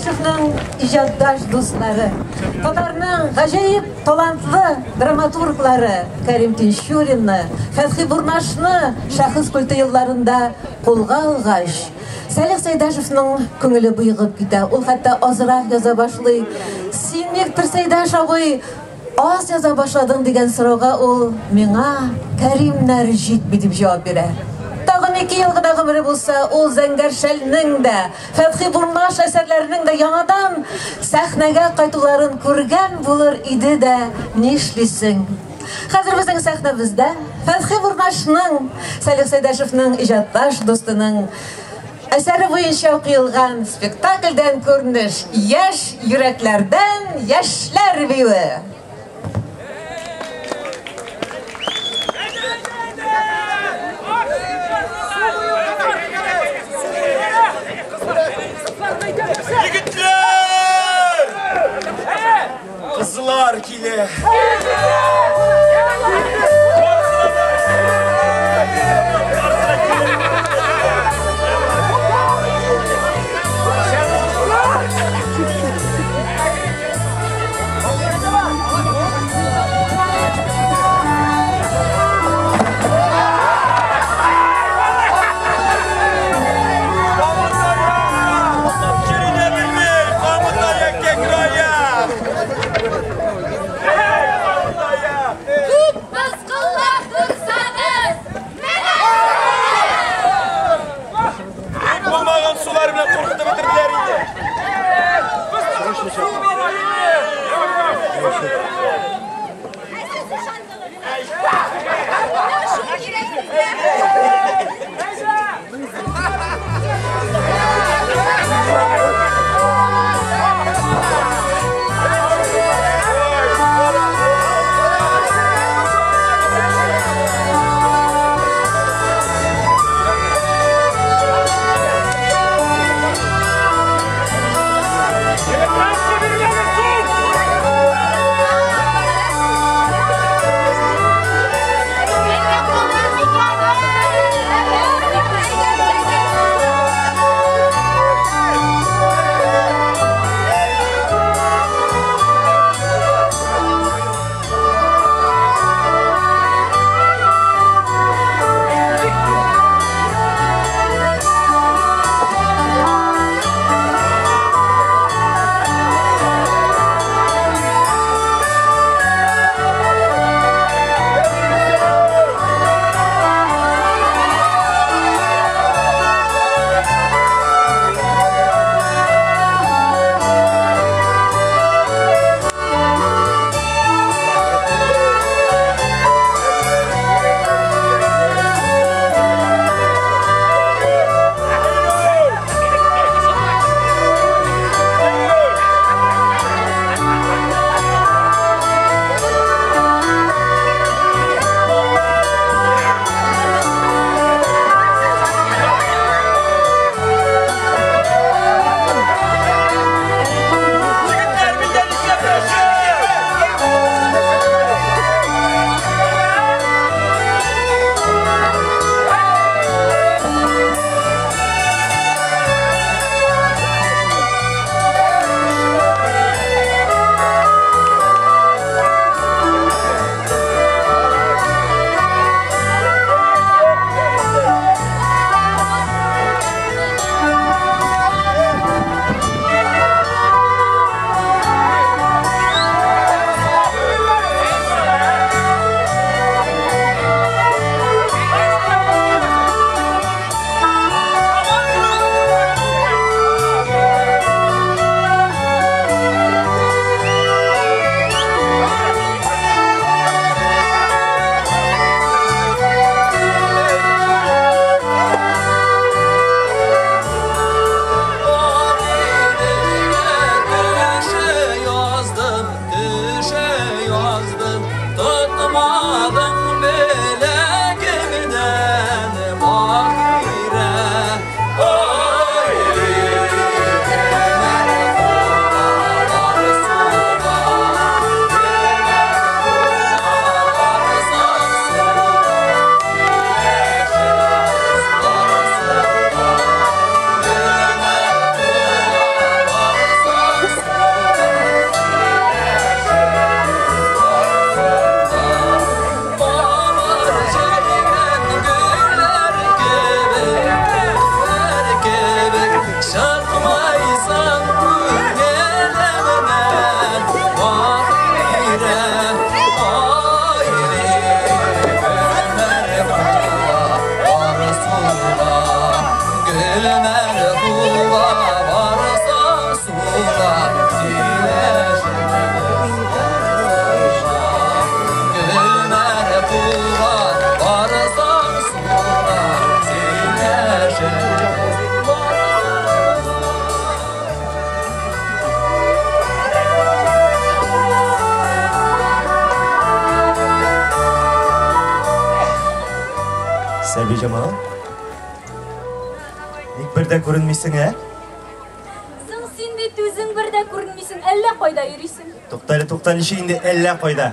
Сәйдәшевнең иҗатташ дуслары, татарның гаҗәеп талантлы драматурглары Кәрим Тинчуринны, Фәтхи Бурнашны шәхес культы елларында кулга алгач, Сәлих Сәйдәшевның күңеле боегып китә. Ул хәтта азрак яза башлый. Син никтер, Сәйдәш абый, аз яза башладың дигән сорауга ул миңа Кәримнәр җитми дип җавап бирә. Тагын 2 ел гына гомере булса, ул Зәңгәр шәлнең дә, Фәтхи Бурнаш әсәрләренең дә яңадан сәхнәгә кайтуларын күргән булыр иде дә, нишлисең? Хәзер безнең сәхнәбездә Фәтхи Бурнашның, Сәлих Сәйдәшевнең иҗатташ дустының әсәре буенча куелган спектакльдән күренеш «Яшь йөрәкләрдән яшьләр биюе». Егетләр! Кызлар килә. Гөлмәр кулга барсаң суга, сөйләшербез барырга. Гөлмәр кулга барсаң суга, сөйләшербез барырга. Сәрбиҗамал, ник бер дә күренмисең, ә? Соң син бит үзең бер дә күренмисең, әллә кайда йөрисең. Туктале, туктале, ничек инде әллә кайда?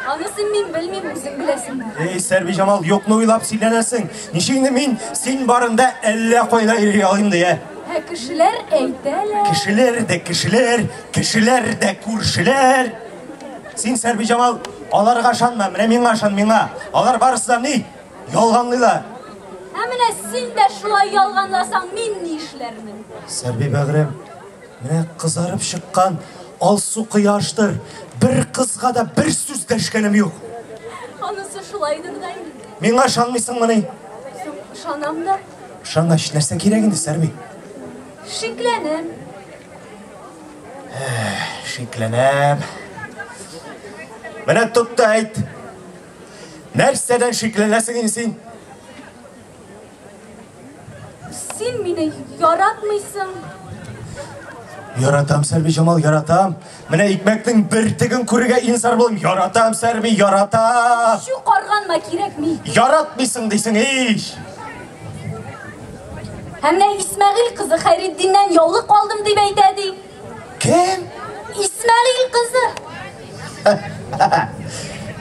Анысын мин белмим, үзең беләсең. Эй, Сәрбиҗамал, юкны уйлап сөйләнәсең. Ничек инде мин син барында әллә кайда йөри алыйм ди, ә? Ә кешеләр әйтәләр. Кешеләр дә кешеләр, кешеләр дә күршеләр. Син, Сәрбиҗамал, аларга ышанма, менә миңа ышан, миңа. Алар барысы да ни? Ялганлыйлар. Ә менә син дә шулай ялганласаң, мин ни эшләрмен? Сәрби бәгърем, менә кызарып чыккан алсу кояштыр. Бер кызга да бер сүз дәшкәнем юк. Анысы шулайдыр да инде. Миңа ышанмыйсыңмыни? Соң ышанам да. Ышангач, нәрсә кирәк инде, Сәрби? Шикләнәм. Шикләнәм. Менә тот та әйт. Нәрсәдән шикләнәсең инде син? Син мине яратмыйсың. Яратам, Сәрбиҗамал, яратам. Менә икмәкнең бертеген күрергә инсар булам. Яратам, Сәрби, яратам. Чү, карганма, кирәкми. Яратмыйсың дисең, ич. Һәм менә Исмәгыйль кызы Хәйретдиннән яулык алдым дип әйтә ди. Кем? Исмәгыйль кызы.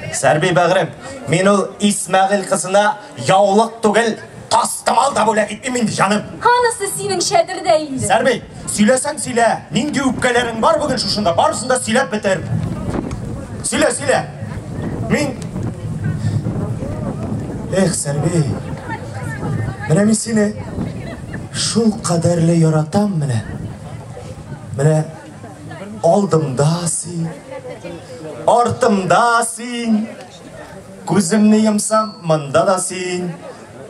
Сәрби бәгърем, мин ул Исмәгыйль кызына яулык түгел, тастымал да бүләк итмим инде, җаным. Анысы синең чәдердә инде. Сәрби, сөйләсәң сөйлә. Нинди үпкәләрең бар бүген шушында, барысын да сөйләп бетер. Сөйлә, сөйлә. Мин Эх, Сәрби. Менә мин сине шул кадәрле яратам менә. Менә алдымда син, артымда син. Күземне йомсам, монда да син.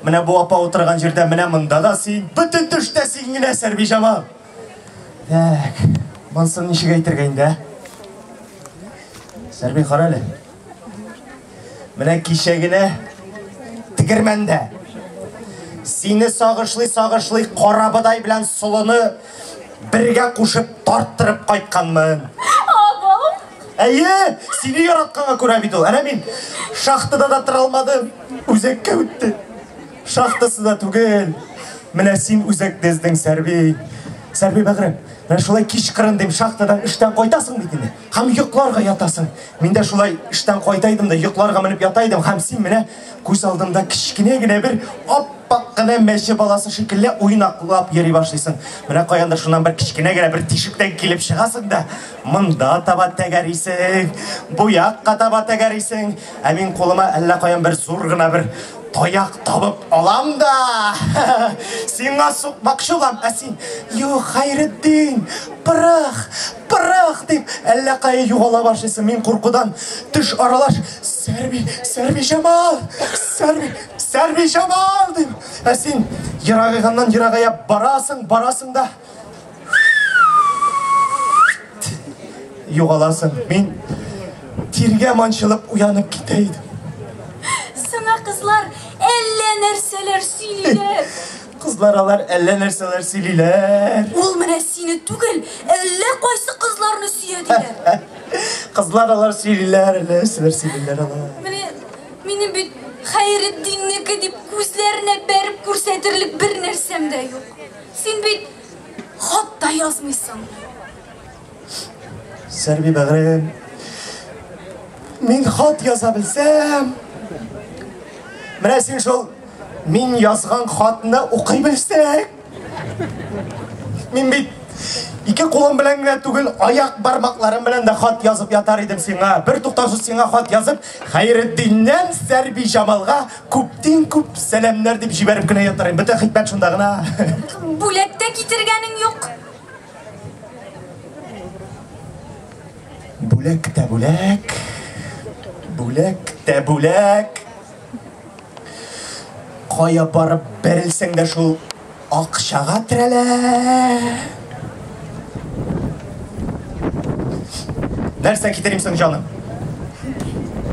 Менә бу апа утырган җирдә, менә монда да син. Бөтен төштә син генә, Сәрбиҗамал. Так, монысын ничек әйтергә инде, ә? Сәрби, кара әле. Менә кичә генә тегермәндә сине сагышлый-сагышлый карабодай белән солыны бергә кушып тарттырып кайтканмын. Абау! Әйе, сине яратканга күрә бит ул. Әнә мин шахтада да тора алмадым, үзәккә үтте. Шахтасы да түгел. Менә син үзәкне эздең, Сәрби. Сәрби бәгърем, менә шулай кичкырын дим, шахтадан эштән кайтасың бит инде. Һәм йокларга ятасың. Мин дә шулай эштән кайта идем дә йокларга менеп ята идем. Һәм син менә күз алдымда кечкенә генә бер аппак кына мәче баласы шикелле уйнаклап йөри башлыйсың. Менә каяндыр шуннан бер кечкенә генә бер тишектән килеп чыгасың да, монда таба тәгәрисең, бу якка таба тәгәрисең. Ә мин кулыма әллә каян бер зур гына бер таяк табып алам да, сиңа сукмакчы булам, ә син, юк, Хәйретдин, пырых, пырых дип, әллә кая югала башлыйсың. Мин куркудан төш аралаш, Сәрби, Сәрбиҗамал, Сәрби, Сәрбиҗамал дип. Ә син ерагайганнан ерагая барасың, барасың да югаласың. Мин тиргә манчылып уянып китә идем. Сиңа кызлар әллә нәрсәләр сөйлиләр. Кызлар алар әллә нәрсәләр сөйлиләр. Ул менә сине түгел, әллә кайсы кызларны сөя диләр. Кызлар алар сөйлиләр, әллә нәрсәләр сөйлиләр алар. Менә минем бит Хәйретдиннеке дип күзләренә бәреп күрсәтерлек бер нәрсәм дә юк. Син бит хат та язмыйсың. Сәрби бәгърем, мин хат яза белсәм, менә син шул мин язган хатны укый белсәң, мин бит ике кулым белән генә түгел, аяк бармакларым белән дә хат язып ятар идем сиңа. Бер туктаусыз сиңа хат язып, Хәйретдиннән Сәрбиҗамалга күптин күп сәламнәр дип җибәреп кенә ятар идем. Бөтен хикмәт шунда гына. Бүләк тә китергәнең юк. Бүләк тә бүләк. Бүләк тә бүләк. Кая барып бәрелсәң дә шул Акчага терәлә. Нәрсә китерим соң, җаным?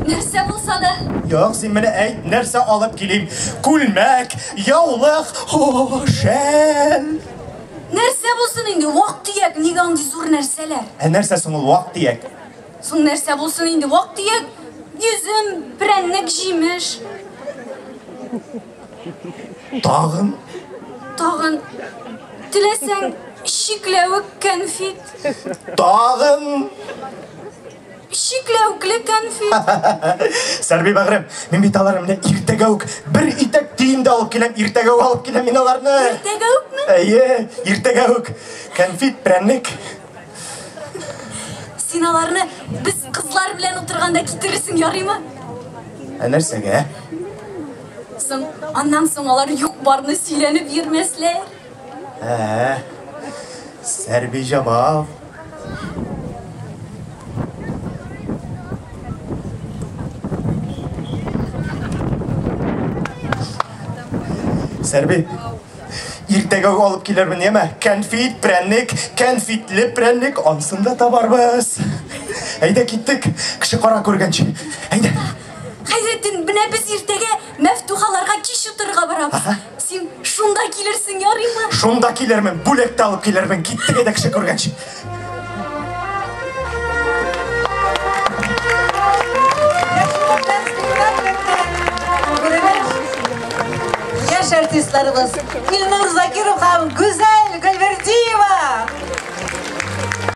Нәрсә булса да. Юк, син менә әйт, нәрсә алып килим? Күлмәк, яулык, о, шәл. Нәрсә булсын инде, вак-төяк, нигә андый зур нәрсәләр? Ә нәрсә соң ул вак-төяк? Соң нәрсә булсын инде, вак-төяк, йөзем, прәннек, җимеш. Тагын? Тагын, теләсәң, чикләвек, кәнфит. Тагын? Чикләвекле кәнфит. Сәрби бәгърем, мин бит аларны менә иртәгә үк бер итәк тиен дә алып киләм, иртәгә үк алып киләм мин аларны. Иртәгә үкме? Әйе, иртәгә үк. Кәнфит, прәннек. Син аларны без кызлар белән утырганда китерерсең, ярыймы? Ә нәрсәгә? Соң, аннан соң алар юк-барны сөйләнеп йөрмәсләр. Ә, Сәрби Җамал. Сәрби, иртәгә үк алып килермен, яме? Кәнфит, прәннек, кәнфитле прәннек, ансын да табарбыз. Әйдә киттек, кеше кара күргәнче. Әйдә. Хәйретдин, менә без иртәгә Мәфтухаларга кич утырырга барабыз. Син шунда килерсең, ярыймы? Шунда килермен, бүләк тә алып килермен. Киттек әйдә кеше күргәнче. Яшь артистларыбыз Илнур Закиров һәм Гүзәл Гөлбердиева.